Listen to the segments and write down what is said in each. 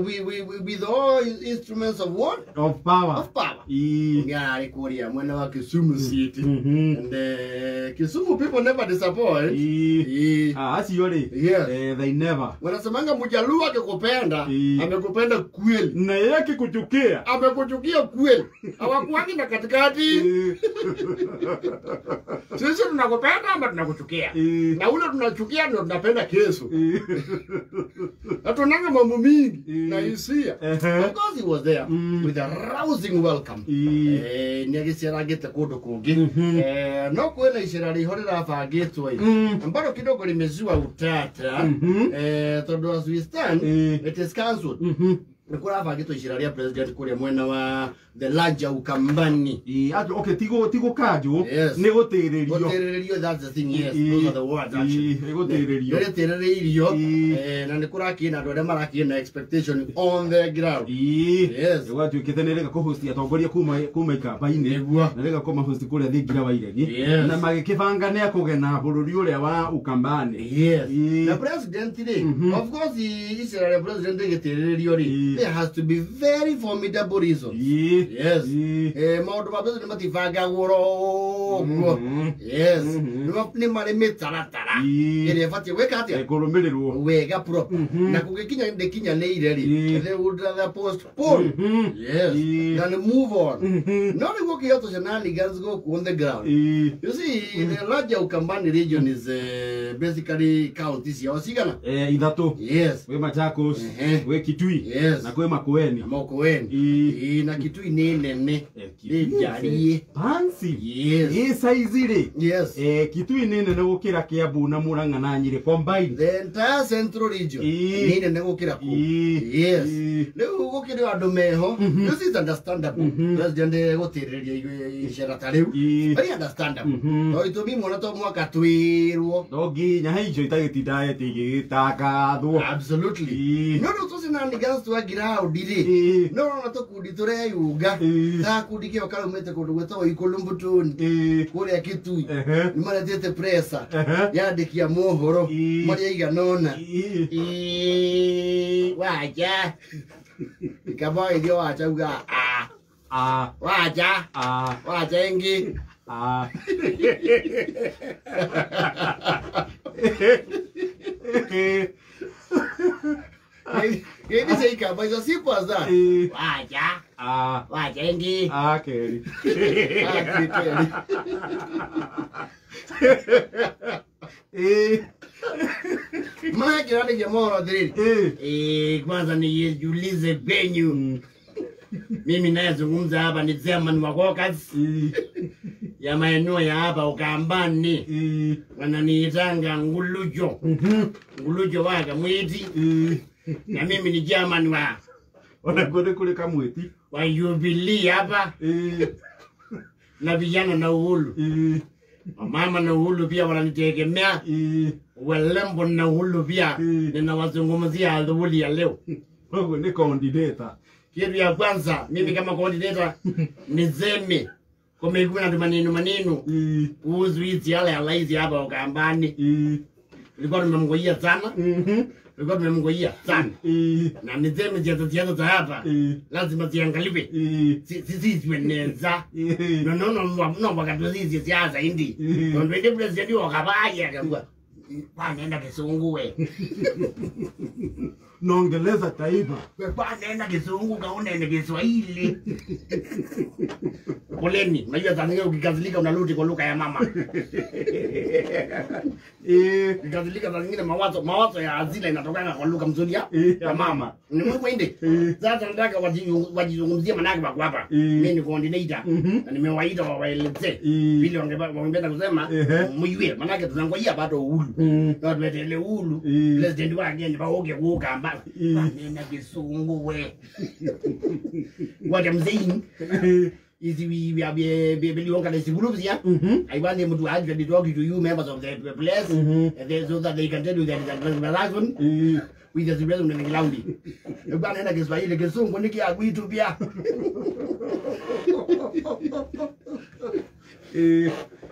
With all instruments of what? Of power. Of power. Ngari kuria mwena wa Kisumu City. And Kisumu people never disappoint. Acio rĩ. Yes. They never. Wanasemanga Mjaluo akikupenda, amekupenda kweli. Na yeye akikuchukia, amekuchukia kweli. Hawakuangi na katikati. Sisi tunakupenda ama tunakuchukia. Na ule tunachukia ndio tunapenda Yesu. Hatunanga mambo mingi na hisia. Of course he was there with a rousing welcome. Nĩagĩcerangĩte kũndũ kũngĩ. No kwĩna icera rĩho rĩrabangĩtwo ambalo kidogo limezua utata. Tondũ as we stand it is cancelled. Nĩ kũrabangĩtwo icera rĩa president kũrĩa mwena wa the larger Ukambani. Okay, tigo kanjũ nĩ gũtĩrĩrio. Gũtĩrĩrio, that's the thing, yes. Those are the words actually. Nĩ gũtĩrĩrio. Nĩ gũtĩrĩrio. Na nĩ kũrakĩĩ na andũ arĩa marakĩĩ na expectation on the ground. Yes. Gwatuĩkĩte nĩ rĩga kũhost atongoria kuma Ikamba-inĩ. Na rĩga kũmahost kũrĩa Thingira wa Iregi. Na magĩkĩbanga nĩ akũgena bũrũri ũrĩa wa Ukambani. Yes. Na president rĩ, of course icera rĩa president rĩgĩtĩrĩrio rĩ, there has to be very formidable reasons. Yes. Maũndũ ma president matibangagwo ro ũguo. Yes. Nĩ marĩ mĩtaratara ĩrĩa ĩbatiĩ gwĩka atĩa? Kũrũmĩrĩrwo wega proper. Na kũngĩkinya ndĩkinyanĩire rĩ, they would rather postpone. Yes. Than move on. No rĩu gũkĩhotwo shenanigans gũkũ on the ground. You see, the larger Ukambani region is basically counties ciao cigana? Ithatũ. Yes. Kwĩ Machakos, kwĩ Kitui, na kwĩ Makueni. Makueni. Na Kitui nĩ nene. Nĩ njariĩ. Fancy. Yes. Ĩ size rĩ. Yes. Kitui nĩ nene gũkĩra Kiambu na Murang'a na Nyĩrĩ combined. The entire central region nĩ nene gũkĩra kũu. Yes. Rĩu gũkĩrĩ andũ meho. This is understandable. President gũtĩrĩria icera ta rĩu. Very understandable. No itũmi mwana to mwaka twĩrwo. No nginya he icio itagĩtinda ĩgĩtangathwo. Absolutely. No rĩu tũcenanigans twa ground rĩ. No no tũkundi tũreyunga. Ta kundi kĩo karaumĩte kũndũ gwĩtagwo Ikulumbutuni. Kũrĩa Kitui. Nĩ maretete presa. Yandĩkia mohoro marĩa igana ũna. Waja. Ikaba irio wacha uga a. A. Waja. A. Waja ĩngĩ. A. Gĩthi cia Ikamba is as simple as that. Waja. A. Waja ĩngĩ. A kerĩ. A kerĩ. Maana kĩrandĩkia mohoro atĩrĩrĩ. Kwanza nijiulize kwenyu. Mimi nayezungumza hapa ni chairman wa caucus ya maeneo ya hapa Ukambani. Wananiitanga Ngulujo. Ngulujo wa Kamwiti. Na mimi ni chairman wa ona kule Kamwiti wa Jubilee hapa. Na vijana na Uhuru. Mama na Uhuru pia wananitegemea. Walembo na Uhuru pia ninawazungumzia adhuhuri ya leo. Wewe ni coordinator. Kitu ya kwanza mimi kama coordinator niseme kumekuwa na maneno maneno kuhusu hizi yale alaizi hapa Ukambani. Tulikuwa tumemngojea sana. Tulikuwa tumemngojea sana. Na niseme siasa za hapa lazima ziangaliwe. Sisi tueneza. No no no no wakati sisi siasa hindi. Ndio ndio president wakabaya akangua. Wanaenda Kisungu we. Naongeleza taifa. Wanaenda Kisungu kaona Kiswahili. Poleni, unajua Tanzania ukikazilika unarudi kwa lugha ya mama. Ukikazilika saa zingine mawazo ya azila inatokana kwa lugha mzuri ya mama. Ni Mungu ende. Sasa nataka wajizungumzie manake wako hapa. Mimi ni coordinator na nimewaita wawaelezee vile wangependa kusema mjue manake tunangojea bado Uhuru. Na tuletele Uhuru president wake ni baoge kuka nena Kisungu we. What I'm saying is we are be groups here. I want them to actually talk to you members of the place so that they can tell you that it's a person with the president in the ground. Bwana na Kiswahili Kisungu niki agwitu pia.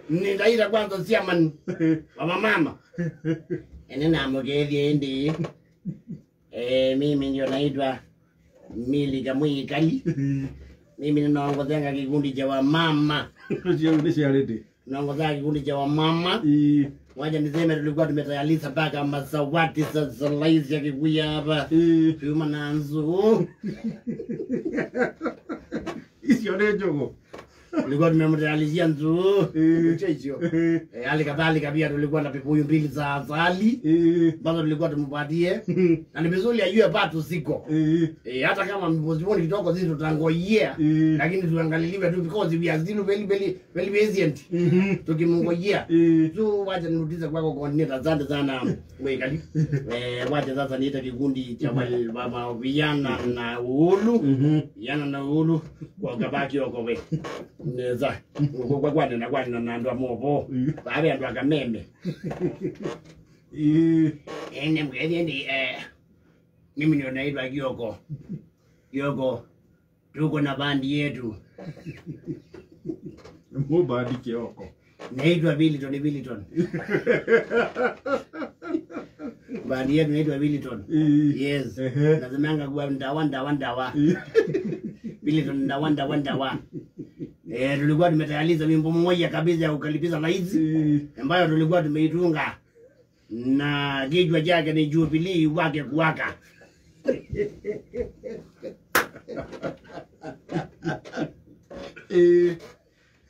Nitaita kwanza chairman wa mama. Ene namugethi ndi. Mimi ndio naitwa Mili Mwikali. Mimi ninaongoza kikundi cha wamama. Naongoza kikundi cha wamama. Wacha niseme tulikuwa tumetayarisha mpaka masawati sasa laizi ya kikuya hapa. Vyuma na nzu. Icio nĩ njugu. Tulikuwa tumemtayarishia nzu. Hicho. Hali kadhalika pia tulikuwa na vibuyu mbili za asali. Ambazo tulikuwa tumpatie. Na ni vizuri ajue pato siko. Hata kama mpoziponi kidogo sisi tutangojea. Lakini tuangaliliwe tu because we are still very very very patient. Tukimngojea. Tu wacha nirudize kwako coordinator. Asante sana Mwikali. Wacha sasa niite kikundi cha mama vijana na Uhuru. Vijana na Uhuru kwa kabaki huko we. Neza kwa kwa na kwa na ndo mobo. Babe ndo akameme. Ene mgeni mimi ndio naitwa Kioko. Kioko tuko na bandi yetu. Mubadi Kioko. Naitwa Bilton Bilton. Bandi yetu naitwa Bilton. Yes. Nasemanga kwa ndawa ndawa ndawa. Bilton ndawa ndawa ndawa. Tulikuwa tumetayarisha wimbo mmoja kabisa ya kukalipiza laizi ambayo tulikuwa tumeitunga na kichwa chake ni Jubilee wake kuwaka.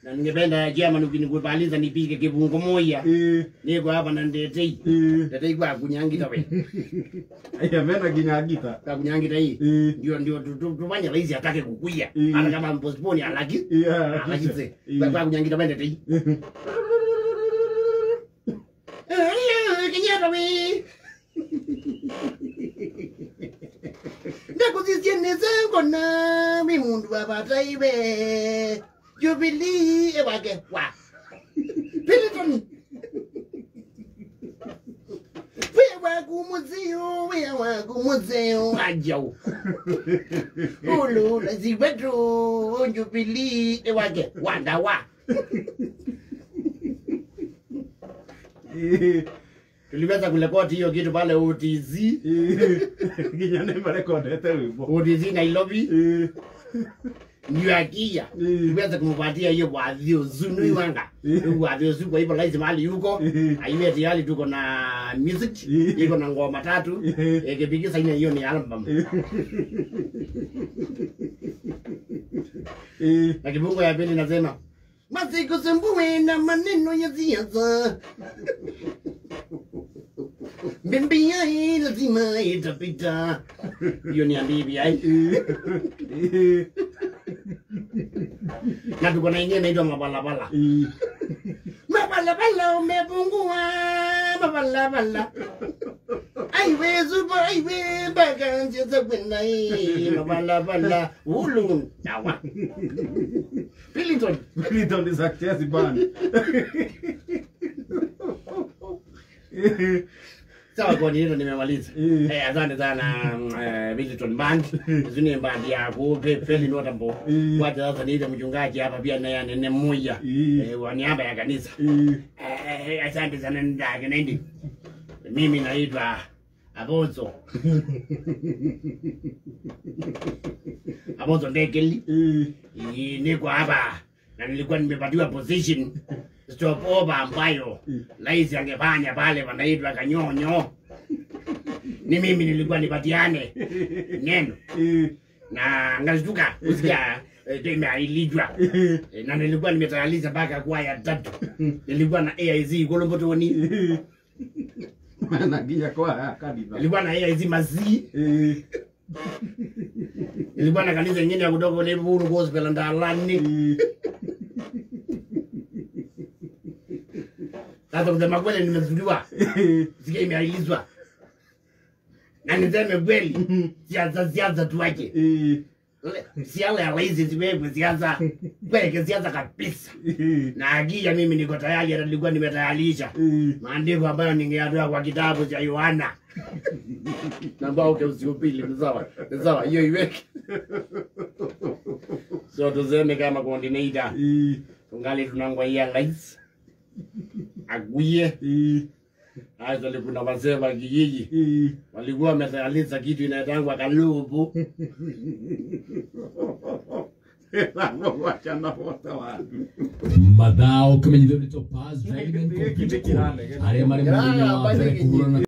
Na ningependa chairman ukinikubaliza nipige kibungo moja. Niko hapa na ndetei. Ndetei kwa kunyangita we. Aya mena kinyangita. Kwa kunyangita hii. Ndio ndio tufanye rais atake kukuya. Hata kama postpone alaki. Alaki. Kwa kunyangita we ndetei. Kinyata we. Ndakuzisiene zangu na mimundu abataiwe. Jubilee ewake wa. Bilton. Wewe kumuzio, wewe kumuzio ajao. Ulu laziwetu Jubilee ewake wa ndawa. Tuliweza kurekodi hiyo kitu pale OTZ. Nginya nĩ marekodete wimbo. OTZ Nairobi. Ndio akia. Tuweza kumpatia hiyo wadhio zunu wanga. Wadhio zunu kwa hivyo lazima mahali yuko. Aiwe tayari tuko na music, iko na ngoma tatu. Ikipigisa ine hiyo ni album. Na kibungo ya pili nasema masikusumbue na maneno ya siasa. BBI lazima itapita. Hiyo ni ya BBI. Na tuko na ingine inaitwa mabalabala. Mabalabala umepungua, mabalabala. Aiwe zuba aiwe mpaka nje kwenda hii mabalabala ulu dawa. Bilton. Bilton is a jazz band. Sawa kwa nini nimemaliza. Asante sana Bilton Band. Zuni band ya ku feli nota mbo. Wacha sasa niite mchungaji hapa pia naye anene mmoja wa niaba ya kanisa. Asante sana ndage nindi. Mimi naitwa Abozo. Abozo Ndekeli. Niko hapa na nilikuwa nimepatiwa position stop over ambayo rais angefanya pale wanaitwa Kanyonyo. Ni mimi nilikuwa nipatiane neno. Na ngashtuka kusikia imeahilishwa. Na nilikuwa nimetayarisha mpaka kwaya tatu. Nilikuwa na AIC Kolombotoni. Na ginya kwa kanitha. Nilikuwa na AIC Mazi. Nilikuwa na kanisa nyingine ya kutoka ile Uhuru Gospel Ndalani. Sasa kusema kweli nimezujua. Sikia imeahilishwa. Na niseme kweli, siasa siasa tuache. Siasa ya rais ziwepo siasa. Kweli siasa kabisa. Na akija mimi niko tayari, hata nilikuwa nimetayarisha maandiko ambayo ningeyatoa kwa kitabu cha Yohana. Namba uke usiupili, ni sawa. Ni sawa, hiyo iweke. So tuseme kama coordinator. Tungali tunangojea rais. Aguie. Actually kuna wazee wa kijiji walikuwa wametayarisha kitu inaitangwa kalubu. Mathao kĩmenyithio nĩ Topaz Driving and Computer Co. arĩa marĩ mwena wa mbere kũhũrana.